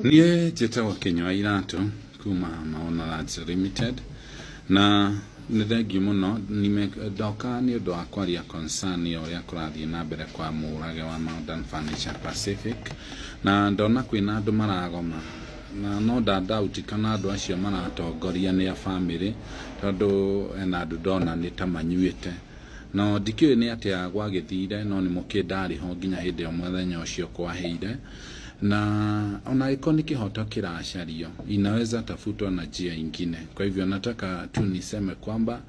Niĩ njĩtagwo Kĩnyua Iratũ kuma Maona Lands Limited na nĩ thengiũ mũno ndoka nĩ ũndũ wa kwaria concern ya ũrĩa kũrathiĩ na mbere kwa mũrage wa Modern Furniture Pacific na ndona kwĩna andũ maragoma na no ndandauti kana andũ acio maratongoria nĩ a bamĩrĩ tondũ hena andũ ndona nĩ ta manyuĩte no ndikĩũĩ nĩ atĩa gwagĩthire no nĩ mũkĩ ndarĩ ho nginya hĩndĩ ĩyo mũthenya ũcio kwahĩire na ona angĩkorwo nĩ kĩhoto kĩracario inaweza tafutwa na njia ingine. Kwa hivyo nataka tu niseme kwamba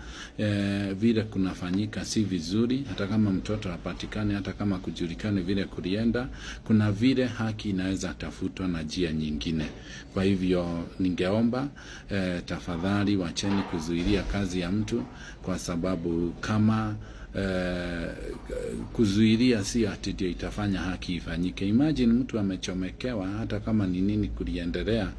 vile kunafanyika si vizuri, hata kama mtoto hapatikani, hata kama kujulikani vile kulienda, kuna vile haki inaweza tafutwa na njia nyingine. Kwa hivyo ningeomba tafadhali wacheni kuzuilia kazi ya mtu, kwa sababu kama kuzuilia si ati ndio itafanya haki ifanyike. Imagine mtu amechomekewa, hata kama ni nini kuliendelea,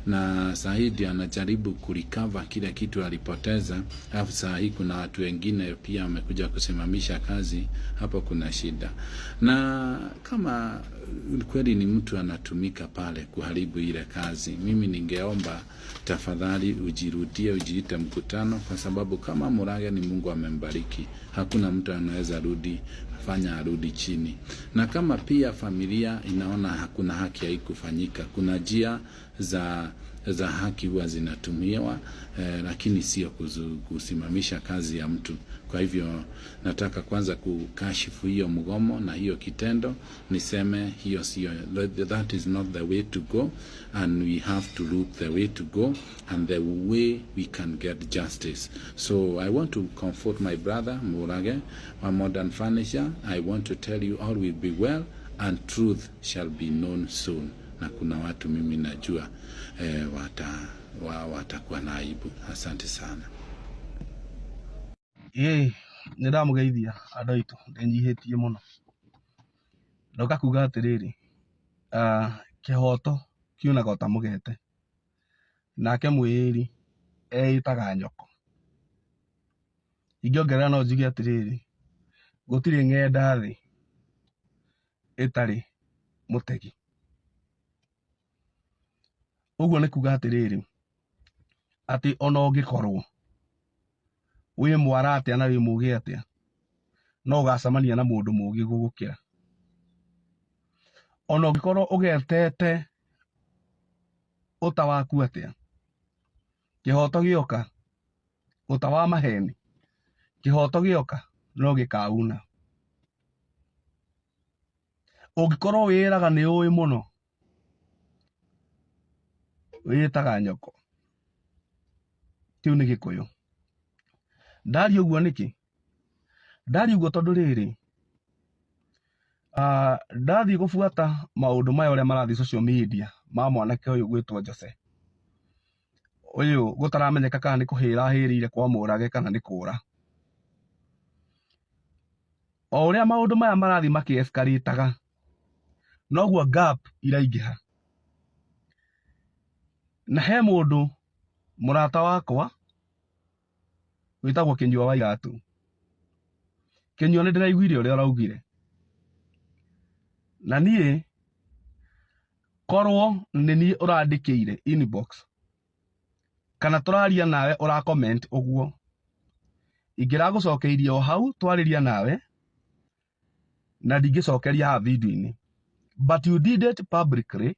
na saa hii ndio anajaribu kurecover kile kitu alipoteza, alafu saa hii kuna watu wengine pia wamekuja kusimamisha kazi, hapo kuna shida. Na kama kweli ni mtu anatumika pale kuharibu ile kazi, mimi ningeomba tafadhali ujirudie, ujiite mkutano, kwa sababu kama Murage ni Mungu amembariki, hakuna mtu anaweza rudi fanya arudi chini. Na kama pia familia inaona hakuna haki haikufanyika, kuna njia za haki huwa zinatumiwa lakini sio kusimamisha kazi ya mtu. Kwa hivyo nataka kwanza kukashifu hiyo mgomo na hiyo kitendo, niseme hiyo sio, that is not the way to go and we have to look the way to go and the way we can get justice. So I want to comfort my brother Murage wa Modern Furniture. I want to tell you all will be well and truth shall be known soon. Na kuna watu mimi najua watakuwa na aibu. Asante sana. Ĩĩ nĩ ndamũgeithia andũ aitũ ndĩnyihĩtie mũno. Ndoka kuga atĩrĩrĩ, kĩhoto kiunaga o ta mũgete, nake mwĩĩri eĩtaga nyoko. Ingĩongerera no njuge atĩrĩrĩ, gũtirĩ ng'enda thĩ ĩtarĩ mũtegi. Ũguo nĩ kuga atĩrĩrĩ, atĩ ona ũngĩkorwo wĩ mwara atĩa na wĩ mũgĩ atĩa, no ũgacemania na mũndũ mũgĩ gũgũkĩra. Ona ũngĩkorwo ũgetete ũta waku atĩa, kĩhoto gĩoka, ũta wa maheni, kĩhoto gĩoka no gĩkauna. Ũngĩkorwo wĩĩraga nĩ ũĩ mũno, wĩĩtaga nyoko. Kĩu nĩ Gĩkũyũ. Ndaria ũguo nĩkĩ? Ndaria ũguo tondũ rĩrĩ, ndathiĩ gũbuata maũndũ maya ũrĩa marathiĩ social media ma mwanake ũyũ gwĩtwo Jose. Ũyũ gũtaramenyeka kana nĩ kũhĩra ahĩrĩire kwa Mũrage kana nĩ kũra. O ũrĩa maũndũ maya marathiĩ makĩ escalate-aga, noguo gap iraingĩha. Na he mũndũ mũrata wakwa wĩtagwo Kĩnyua wa Iratũ. Kĩnyua nĩ ndĩraiguire ũrĩa ũraugire. Na niĩ korwo nĩ niĩ ũrandĩkĩire inbox kana tũraria nawe ũra comment ũguo, ingĩragũcokeirie o hau twarĩria nawe na ndingĩcokeria haha video-inĩ. But you did it publicly,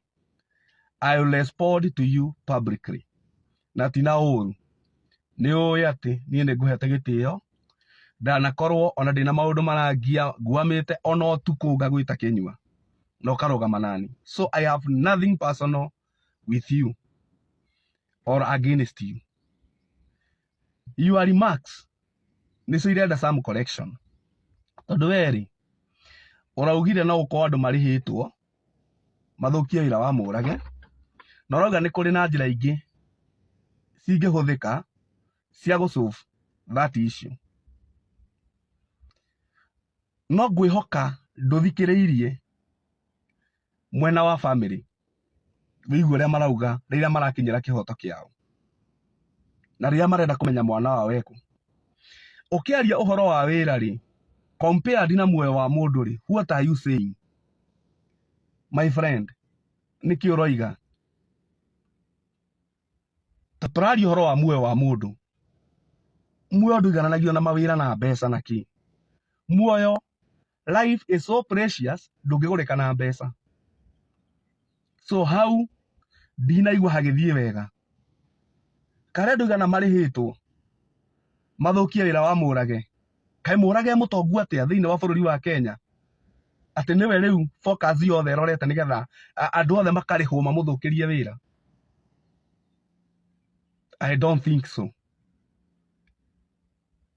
I will respond to you publicly. Na ti na ũru. Nĩ ũĩ atĩ niĩ nĩ ngũhete gĩtĩo, ndanakorwo ona ndĩna maũndũ marangia ngwamĩte ona ũtukũ ngagwĩta Kĩnyua na ũkarũgama nani. So I have nothing personal with you or against you. Your remarks nĩcio irenda some correction. Tondũ we rĩ, ũraugire no gũkorwo andũ marĩhĩtwo mathũkie wĩra wa Mũrage, na ũrauga nĩ kũrĩ na njĩra ingĩ cingĩhũthĩka cia gũ solve that issue. No ngwĩhoka ndũthikĩrĩirie mwena wa family wĩigue ũrĩa marauga rĩrĩa marakinyĩra kĩhoto kĩao na rĩrĩa marenda kũmenya mwana wao ekũ. Ũkĩaria ũhoro wa wĩra rĩ, compared na muoyo wa mũndũ rĩ, what are you saying? My friend, nĩkĩ ũroiga? Ta tũraria ũhoro wa muoyo wa mũndũ. Muoyo ndũigananagio na mawĩra na mbeca na kĩ. Muoyo, life is so precious, ndũngĩgũrĩka na mbeca. So hau ndinaigua hagĩthiĩ wega. Karĩa andũ aigana marĩhĩtwo mathũkie wĩra wa Mũrage. Kaĩ Mũrage mũtongu atĩa thĩinĩ wa bũrũri wa Kenya? Atĩ nĩwe rĩu focus yothe ĩrorete nĩgetha andũ othe makarĩhwo mamũthũkĩrie wĩra. I don't think so.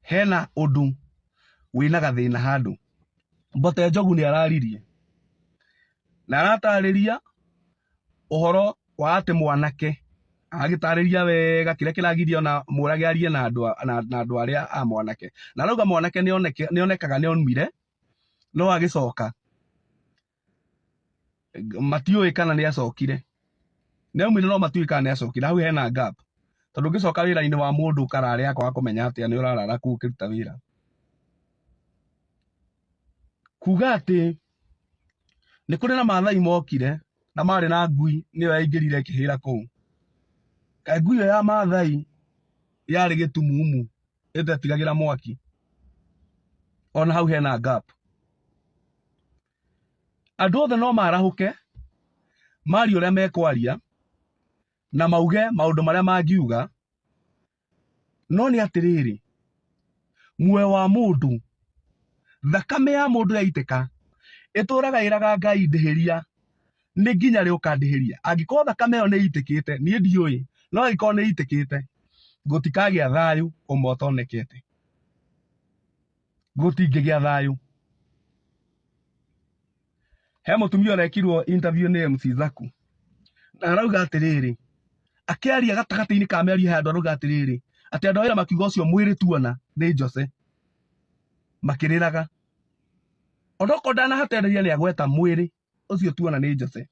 Hena ũndũ wĩna gathĩna handũ. Mbote Njogu nĩ araririe na aratarĩria ũhoro wa atĩ mwanake agĩtarĩria wega kĩrĩa kĩragiria ona Mũrage arie na andũ na andũ arĩa a mwanake, na arauga mwanake nĩonekaga nĩonire no agĩcoka matiũĩ kana nĩacokire, nĩaumire no matiũĩ kana nĩacokire. Hau hena gap, tondũ ũngĩcoka wĩra-inĩ wa mũndũ ũkarare akwaga kũmenya atĩa nĩ ũrarara kũu ũkĩruta wĩra. Kuga atĩ nĩ kũrĩ na Maathai mokire na marĩ na ngui, nĩyo yaingĩrire ĩkĩhĩra kũu. Kaĩ ngui ĩyo ya Maathai yarĩ gĩtumumu ĩtetigagĩra mwaki? Ona hau hena gap. Andũ othe no marahũke marie ũrĩa mekwaria na mauge maũndũ marĩa mangiuga, no nĩ atĩrĩrĩ, muoyo wa mũndũ, thakame ya mũndũ yaitĩka, ĩtũraga ĩraga Ngai ndĩhĩria, nĩ nginya rĩ ũkandĩhĩria? Angĩkorwo thakame ĩyo nĩ ĩitĩkĩte, niĩ ndiũĩ, no angĩkorwo nĩ ĩitĩkĩte, gũtikagĩa thayũ ũmwe ũtonekete, gũtingĩgĩa thayũ. He mũtumia ũrekirwo interview nĩ MC Zaku na arauga atĩrĩrĩ, akĩaria gatagatĩ-inĩ ka mĩario he andũ arauga atĩrĩrĩ, atĩ andũ a wĩra makiuga ũcio mwĩrĩ tuona nĩ Jose, makĩrĩraga. Onokorwo ndanahatereria nĩ agweta mwĩrĩ ũcio tuona nĩ Jose.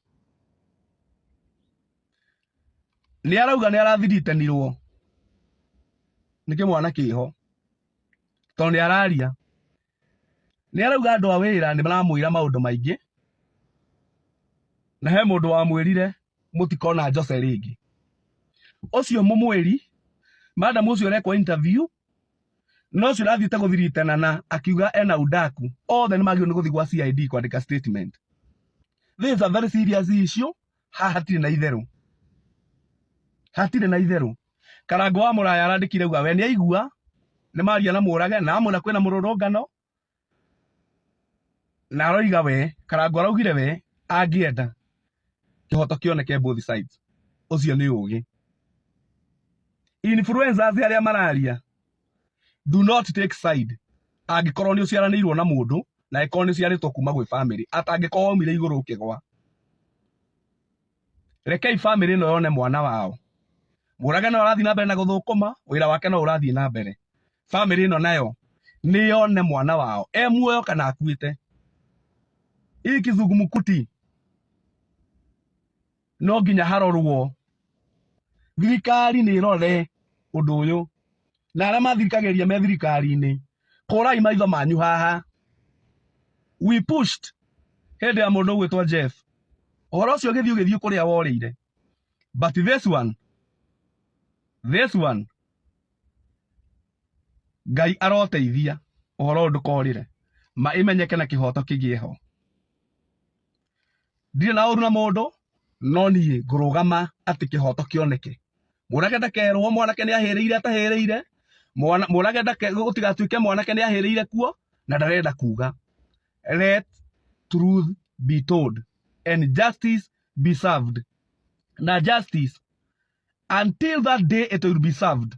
Nĩ arauga nĩ arathiritenirwo nĩ kĩmwana kĩho, tondũ nĩ araria, nĩ arauga andũ a wĩra nĩ maramwĩra maũndũ maingĩ, na he mũndũ wamwĩrire mũtikona Jose rĩngĩ. Ũcio mũmwĩri madam ũcio ũrekwo interview no ũcio ũrathiĩte gũthiritana na akiuga ena udaku, othe nĩ magĩrĩirwo nĩ gũthiĩ gwa CID kwandĩka statement. This is a very serious issue. Haha hatirĩ na itherũ, hatirĩ na itherũ. Karango wa Mũraya arandĩkire uga we nĩ aigua nĩ maria na Mũrage na amwĩra kwĩna mũrũrũngano, na aroiga we Karango araugire we angĩenda kĩhoto kĩoneke both sides. Ũcio nĩ ũgĩ. Influencers arĩa mararia, do not take side. Angĩkorwo nĩ ũciaranĩirwo na mũndũ na angĩkorwo nĩ ũciarĩtwo kuma gwĩ family, atangĩkorwo waumire igũrũ ũkĩgwa, rekei family ĩno yone mwana wao. Mũrage no arathiĩ na mbere na gũthũkũma wĩra wake, no ũrathiĩ na mbere. Family ĩno nayo nĩ yone mwana wao e muoyo kana akuĩte. Hii kizungumkuti no nginya harorwo, thirikari nĩ ĩrore ũndũ ũyũ, na arĩa mathirikagĩrĩria me thirikari-inĩ, kũrai maitho manyu haha. We pushed hĩndĩ ya mũndũ ũgwĩtwo Jeff, ũhoro ũcio ũgĩthiĩ ũgĩthiĩ kũrĩa worĩire, but this one Ngai aroteithia ũhoro ũyũ ndũkorĩre, ma ĩmenyeke na kĩhoto kĩgĩe ho. Ndirĩ na ũru na mũndũ, no niĩ ngũrũgama atĩ kĩhoto kĩoneke. Mũrage ndakerwo mwanake nĩ ahĩrĩire atahĩrĩire. Mũrage ndake gũtigatuĩke mwanake nĩ ahĩrĩire kuo na ndarenda kuga. Let truth be told and justice be served. Na justice, until that day it will be served,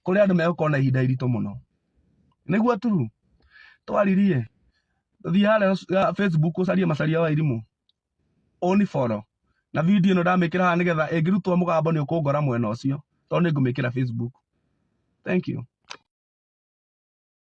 kũrĩ andũ megũkorwo na ihinda iritũ mũno. Nĩguo turu twaririe, thiĩ harĩa Facebook ũcarie Macaria wa Irimũ, ũni follow na video ĩno ndamĩkĩra haha, nĩgetha ĩngĩrutwo mũgambo nĩ ũkũngora mwena ũcio, tondũ nĩ ngũmĩkĩra Facebook. Thank you.